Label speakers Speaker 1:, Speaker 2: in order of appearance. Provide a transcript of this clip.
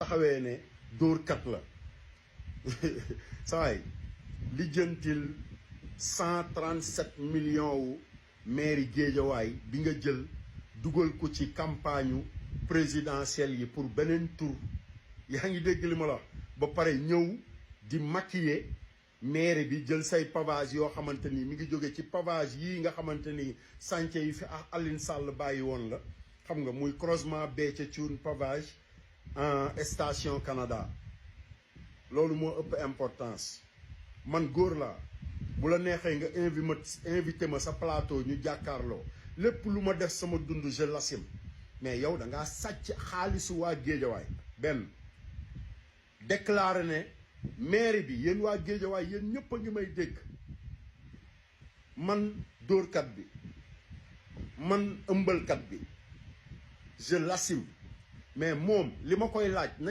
Speaker 1: taxawee ne dóorkat la sawaay lijjantil 137 millions wu mairie Guédiawaye bi nga jël dugal ko ci campagne présidentielle yi pour beneen tour yaa ngi dégg li ma la wax ba pare ñëw di maquiller maire bi jël say pavage yoo xamante ni mi ngi jóge ci pavage yii nga xamante ni chantier yi fi Aline Sall bàyyi woon la xam nga muy croisement Béthio Thioune pavage en station Canada loolu moo ëpp importance man góor laa bu la neexee nga invité ma sa plateau ñu jàkkaarloo lépp lu ma def sama dund je l'assume mais yow da ngaa sàcc xaalisu waa Géejawaay benn déclaré ne maire bi yéen waa Géejawaay yéen ñëpp a ngi may dégg man dóorkat bi man ëmbalkat bi je l'assume mais moom li ma koy laaj na